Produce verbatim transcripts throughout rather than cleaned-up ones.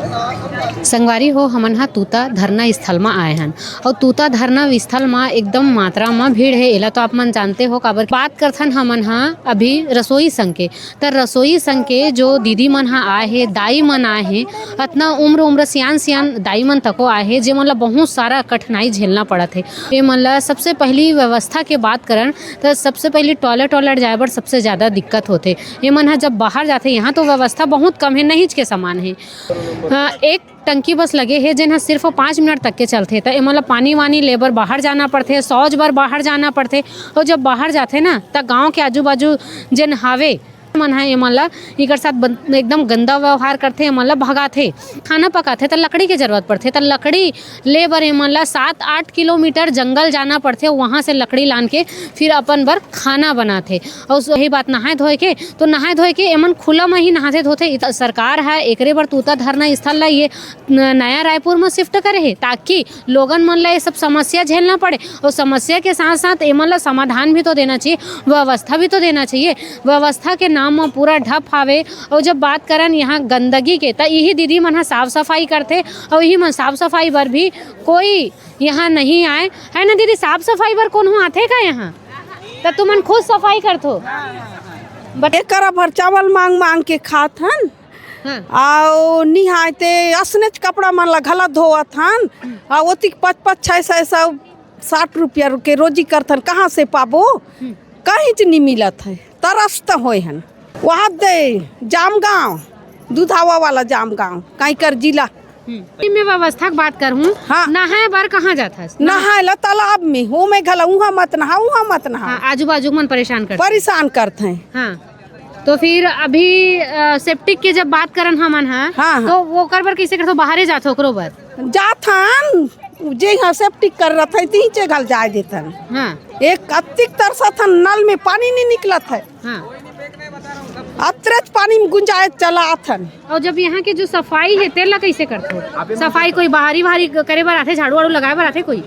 संगवारी हो, हमन ह तूता धरना स्थल म आए हन, अउ तूता धरना स्थल म एकदम मात्रा म भीड़ हे। एला तो आप मन जानते हो, काबर बात करथन हमन ह अभी रसोई संघ के, त रसोई संघ के जो दीदी मन ह आए हे, दाई मन आए हे, अतना उम्र उम्र सियान सियान दाई मन तको आए हे, जेमन ल बहुत सारा कठिनाई झेलना पड़त हे। ये मन ल सबसे पहली व्यवस्था के बात करन, त सबसे पहली टॉयलेट वॉयलेट जाए बर सबसे ज्यादा दिक्कत होथे। ये मन ह जब बाहर जाथे, यहाँ तो व्यवस्था बहुत कम हे, नहींच के समान हे। अ, एक टंकी बस लगे हे, जेन ह सिर्फ पाँच मिनट तक के चलथे, त एमन ल पानी वानी ले बर बाहर जाना पड़थे, शौच बर बाहर जाना पड़थे। अउ जब बाहर जाथे ना, त गांव के आजू बाजू जेन हावे, मन ह एमन ल इकर साथ बन-, एकदम गंदा व्यवहार करथे, एमन ल भगाथे। खाना पकाथे, त लकड़ी के जरूरत पड़थे, त लकड़ी ले बर एमन ल सात आठ किलोमीटर जंगल जाना पड़थे, वहां से लकड़ी लान के फिर अपन बर खाना बनाथे। अउ यही बात नहाए धोए के, तो नहाए धोए के एमन खुला म ही नहाथे धोथे। इत-, सरकार ह एकरे बर तूता धरना स्थल ला ये न-, नया रायपुर म शिफ्ट करे हे, ताकि लोगन मन ला ये सब समस्या झेलना पड़े, अउ समस्या के साथ साथ एमन ला समाधान भी तो देना चाहिए, व्यवस्था भी तो देना चाहिए। व्यवस्था के नाम म पूरा ढप हावे। अउ जब बात करन यहाँ गंदगी के, त इही दीदी मन ह साफ सफाई करथे, अउ इही मन साफ सफाई बर भी कोई यहाँ नहीं आए, है ना दीदी? साफ सफाई बर कोनो आथे का यहाँ? त तुमन खुद सफाई करथो? बट एकरा भर चावल मांग मांग के खात हन। हाँ। अउ निहायते असनेच कपड़ा मन ला घला धोवत हन। अउ ओतिक पच पच छै सौ, सौ साठ रुपया के रोजी करथन, कहाँ से पाबो? कहीं च नहीं मिलत है, तरस त होए हन। वहाँ दे जामगांव, दुधावा वाला जामगांव, कांकर जिला। हम्म। में व्यवस्था के बात करहूँ, हाँ। नहाए बर कहाँ जात हस? नहाए ला तालाब में, हो में घला, उहाँ मत नहा, उहाँ मत नहा। हाँ, आजू बाजू के मन परेशान करथे। परेशान करथे। हाँ। तो फिर अभी, अ, सेप्टिक के जब बात करन हमन ह, हाँ, हाँ। तो वो ओकर बर कैसे करथो? बाहरे जाथो ओकरो बर? जाथन, जे यहाँ सेप्टिक कर रहा था, तीचे घल जाए देथन। हाँ। एक अतिक तरसत हन, नल में पानी नहीं निकलत है। हाँ। अतरेच पानी में गुंजायत चला आथन। और जब यहाँ के जो सफाई है, तेला कैसे करथो? सफाई कोई बाहरी, बाहरी करे बर आथे, झाड़ू वाड़ू लगाए बर आथे कोई?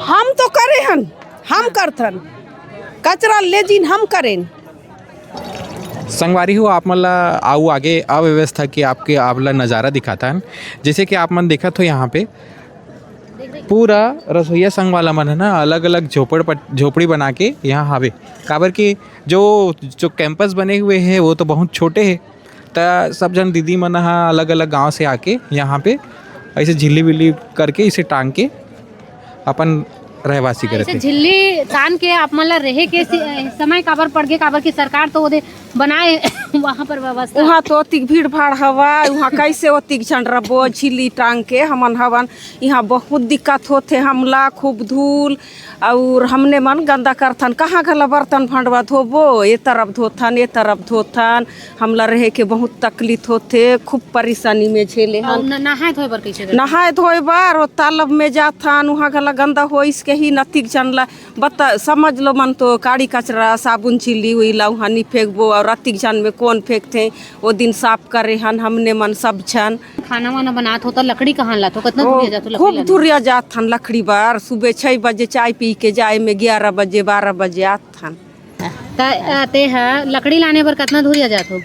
हम तो करे हन, हम करथन। कचरा ले जिन हम करेन। संगवारी हो, आप मन ला आऊ आगे अव्यवस्था के आपके, आप ला नज़ारा दिखाथन। जैसे कि आप मन देखत हो यहाँ पे पूरा रसोईया संघ वाला मन है ना, अलग-अलग झोपड़ पट-, झोपड़ी बना के यहाँ हावे। काबर कि जो, जो कैंपस बने हुए हैं, वो तो बहुत छोटे हैं, त सब झन दीदी मन ह अलग-अलग गांव से आके यहाँ पे ऐसे झिल्ली विल्ली करके इसे टांग के अपन रहवासी हाँ, करत ऐसे हे। झिल्ली तान के आप मन ला रहे के सि-, समय काबर पड़ गे, काबर कि सरकार तो ओदे बनाए वहाँ पर व्यवस्था। उहाँ तो ओतिक भीड़ भाड़ हवा, उहाँ कैसे ओतिक झन रबो झिल्ली टांग के हमन हवन। इहाँ बहुत दिक्कत होथे हमला, खूब धूल, अउर हमने मन गंदा करथन, कहाँ घला बर्तन भंडवा धोबो, ए तरफ धोथन, ए तरफ धोथन, हमला रहे के बहुत तकलीफ होथे, खूब परेशानी में झेले अउ हन। न-, नहाए धोए बर कैसे करथन? नहाए धोए बर ओ तालाब में जाथन, उहाँ घला गंदा होइस के ही नतिक झन ला बता, समझ लो मन तो काड़ी कचरा, साबुन झिल्ली उइला उहाँ नी फेंकबो, अउ अतिक झन में कौन फेंकथे, ओ दिन साफ करे हन हमने मन सब झन। खाना वाना बनात हो त लकड़ी कहाँ लात हो? कतना ओ, दूरिया जात हो लकड़ी खूब लाने? दूरिया जात हन लकड़ी बर। सुबह छह बजे चाय पी के जाए में ग्यारह बजे, बारह बजे आत हन। त, अ, ते ह लकड़ी लाने बर कतना दूरिया जात हो?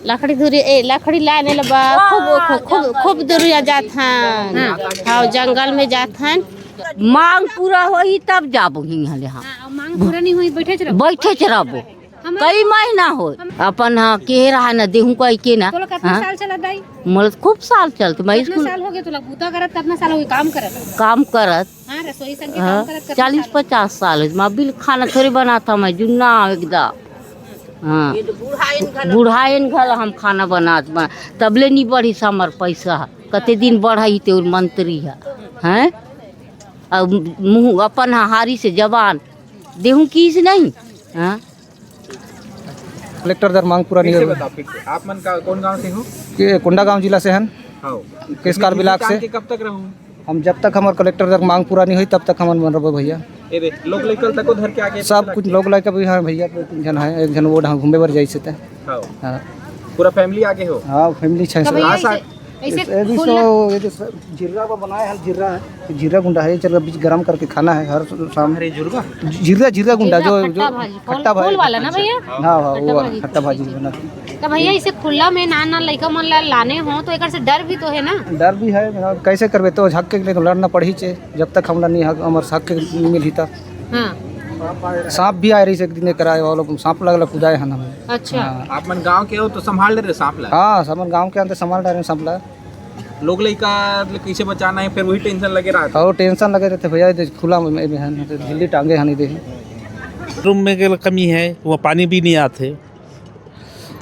लकड़ी दूरी, ए, लकड़ी लाने ल बा-, खूब, खूब, खूब, खूब दूरिया जात हन। हाँ। हाँ, जंगल में जात हन। मांग पूरा होही तब जाबो हिंग हले हम। हाँ, मांग पूरा नहीं होई, बैठे च रहो। बैठे च रहबो। हमर कई महीना हो, हम अपन, हाँ, के रहा न देहूं कोई के ना। तोला कितना हाँ? साल चला दाई? मोला खूब साल चलत, मैं कितना स्कूल साल हो गया तोला बूता करत? कितना साल हो गया काम करत? काम करत। हाँ, रसोई संग के हाँ, काम करत कितना चालीस साल हो गया? पचास साल हो, मैं बिल खाना थोड़ी बनाता मैं, जुन्ना एकदम। हाँ। ये तो बूढ़ा इन घल बूढ़ा इन घल हम खाना बनात बा, तबले नहीं बढ़ी हमर पैसा, कते दिन बढ़ाई ते और मंत्री है, हैं? अब मुँह अपन हारी से जबान देहूं कीस नहीं, हाँ? कलेक्टर दर मांग पूरा फिर नहीं से होगा। बताओ, फिर से। आप मन का कौन गांव से हो? ये कोंडागांव जिला से हन। हाँ। केसकार बिलाक से। के कब तक रहूं? हम जब तक हमर कलेक्टर दर मांग पूरा नहीं होई, तब तक हमन मन रहो भैया। ये दे, लोग लइका तको धर के आके सब कुछ लोग लइका भी हैं भैया, दो तीन झन हैं, एक झन वो ढंग घूमे बर जाइसे ते। हाँ। हाँ। पूरा फैमिली आगे हो? हाँ, फैमिली छह तब से। ये कहाँ से, ऐसे ये भी खुला तो, ये जो स-, जीरा वो बनाए हैं, जीरा है, जीरा गुंडा है, ये चल बीच गरम करके खाना है हर शाम। अरे, जुर्गा? जीरा, जीरा गुंडा, जीरा जो, जो खट्टा भाजी, फल, खट्टा भाजी। फूल वाला ना भैया? हाँ, हाँ, वो खट्टा वाला, भाजी। खट्टा भाजी बना। तो भैया, इसे खुला में नान नान लइका मन ला लाने हो, तो एकर से डर भी तो है ना? डर भी है, अब कैसे करबे, तो हक के लिए तो लड़ना पड़ही चे, जब तक हमला नहीं हक, हमर हक के मिलही तब। हाँ। सांप भी आए रही से एक दिन, कराए वालों को सांप लगला कुदाए हन हमें। अच्छा। हाँ। आप मन गांव के हो तो संभाल ले रहे सांप ला? हाँ, हमन गांव के अंदर संभाल रहे हैं सांप ला। लोग लइका ले कैसे बचाना है, फिर वही टेंशन लगे रहा था। और टेंशन लगे रहते भैया, ये खुला में, में है, झिल्ली टांगे हनी दे। रूम में के कमी है, वो पानी भी नहीं आते,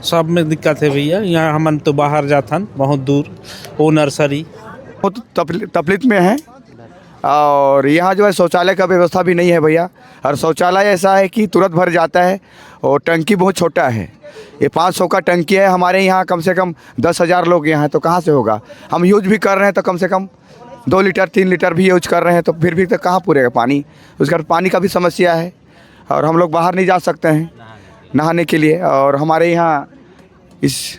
सब में दिक्कत है भैया। यहाँ हमन तो बाहर जाथन बहुत दूर, वो नर्सरी। बहुत तकली-, तकलीफ में है। और यहाँ जो है शौचालय का व्यवस्था भी नहीं है भैया, और शौचालय ऐसा है कि तुरंत भर जाता है और टंकी बहुत छोटा है। ये पाँच सौ का टंकी है, हमारे यहाँ कम से कम दस हज़ार लोग यहाँ हैं, तो कहाँ से होगा? हम यूज भी कर रहे हैं तो कम से कम दो लीटर, तीन लीटर भी यूज कर रहे हैं, तो फिर भी तो कहाँ पूरेगा पानी? उसका पानी का भी समस्या है और हम लोग बाहर नहीं जा सकते हैं नहाने के लिए। और हमारे यहाँ इस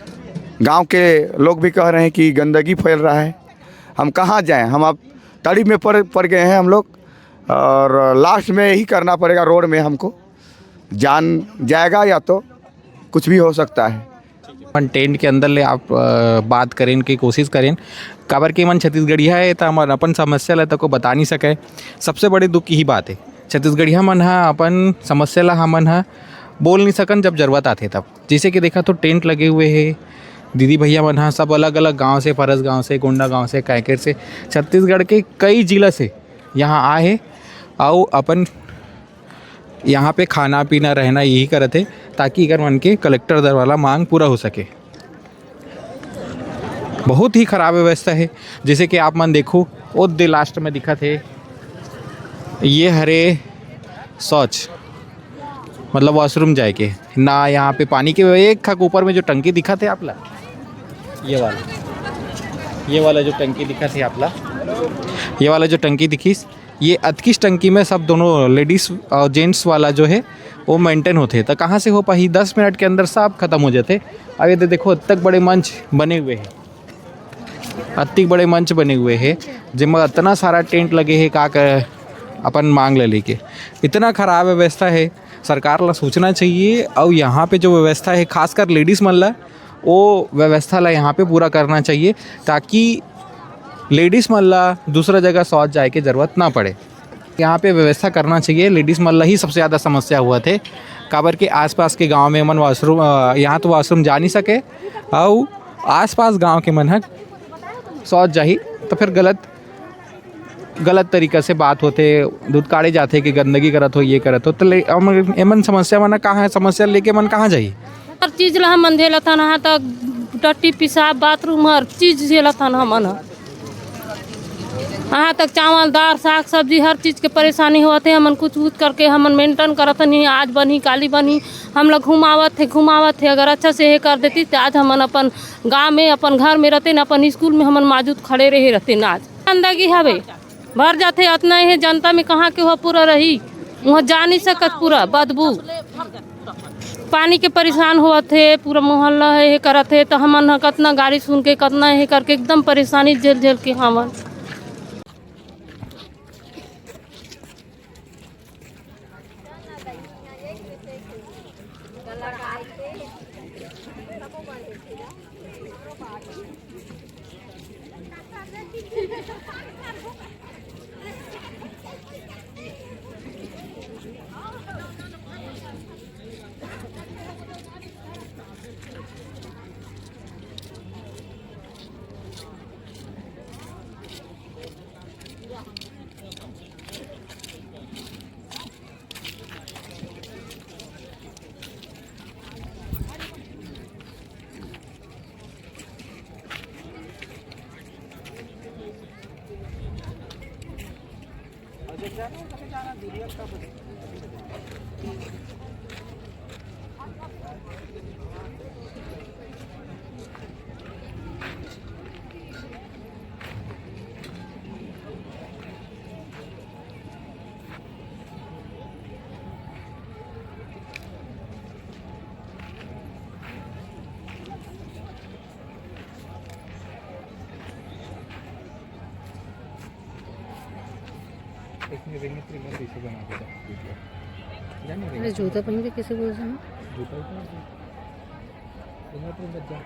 गांव के लोग भी कह रहे हैं कि गंदगी फैल रहा है, हम कहाँ जाएं? हम अब तड़ी में पड़, पड़ गए हैं हम लोग, और लास्ट में यही करना पड़ेगा, रोड में हमको जान जाएगा या तो कुछ भी हो सकता है। अपन टेंट के अंदर ले आप, अ, बात करें, इनकी कोशिश करें, काबर के मन छत्तीसगढ़िया है, तो हमन अपन समस्या ला तो को बता नहीं सके। सबसे बड़े दुख यही बात है, छत्तीसगढ़िया मन हा अपन समस्या ला हमन हा बोल नहीं सकन, जब जरूरत आथे तब। जैसे कि देखा तो टेंट लगे हुए है, दीदी भैया मन हा सब अलग-अलग गांव से, फरस गांव से, गोंडा गांव से, कांकेर से, छत्तीसगढ़ के कई जिला से यहाँ आए है, अउ अपन यहाँ पे खाना पीना रहना यही करत है, ताकि एकर मन के कलेक्टर दर वाला मांग पूरा हो सके। बहुत ही खराब व्यवस्था है। जैसे कि आप मन देखो, ओ दे लास्ट में दिखत है, ये हरे शौच, मतलब वॉशरूम जाए के ना। यहाँ पे पानी के एक खक ऊपर में जो टंकी दिखत है आप ला, ये वाला, ये वाला जो टंकी दिखत है आप ला, ये वाला जो टंकी दिखिस, ये अतकिस टंकी में सब दोनों लेडीज और जेंट्स वाला जो है वो मेंटेन होते हैं। तो कहाँ से हो पाही? दस मिनट के अंदर सब खत्म हो जाते। अब ये दे-, देखो, अतक बड़े मंच बने हुए हैं, अतिक बड़े मंच बने हुए हैं, जेमा इतना सारा टेंट लगे हैं, का कर अपन मांग ले लेके। इतना खराब व्यवस्था है, सरकार ला सोचना चाहिए। और यहाँ पे जो व्यवस्था है, खासकर लेडीज मन ला, वो व्यवस्था ला यहाँ पे पूरा करना चाहिए, ताकि लेडीज मन ला दूसरा जगह शौच जाए के जरूरत ना पड़े। यहाँ पे व्यवस्था करना चाहिए। लेडीज मन ला ही सबसे ज़्यादा समस्या हुआ थे, काबर के आसपास के गांव में मन वॉशरूम, अ, यहाँ तो वॉशरूम जा नहीं सके, और आसपास गांव के मन ह शौच जाही, तो फिर गलत, गलत तरीका से बात होते, दुदकारे जाथे कि गंदगी करत हो, ये करत हो, तो ले, हम, एमन समस्या मन कहाँ, समस्या लेके मन कहाँ जाही? हर चीज ला हमन झेलत हन, यहाँ तक टट्टी, पेशाब, बाथरूम, हर चीज झेलत हन हमन ह। यहाँ तक चावल, दाल, साग, सब्जी, हर चीज के परेशानी होत हे। हमन कुछ कुछ करके हमन मेंटेन करत हन, आज बनही, काली बनही, हमला घुमावत हे, घुमावत हे। अगर अच्छा से हे कर देती, तो आज हमन अपन गाँव में, अपन घर में रहते न, अपन स्कूल में हमन मौजूद खड़े रहे रहते न। आज गंदगी हवे, भर जाथे, अतना हे जनता में कहाँ के हो पूरा रही, वहाँ जा नहीं सकत पूरा बदबू। पानी के परेशान होवत हे, पूरा मोहल्ला हे, हे करत हे, तो हमन ह कतना गाड़ी सुन के, कतना हे करके एकदम परेशानी झेल झेल के हमन। इसमें रिंगत रिंगत इसे बना के रख दीजिए। जाने अरे, रिंगत जूता पहन के कैसे बोल रहे हैं? जूता उतार दो। रिंगत रिंगत जा।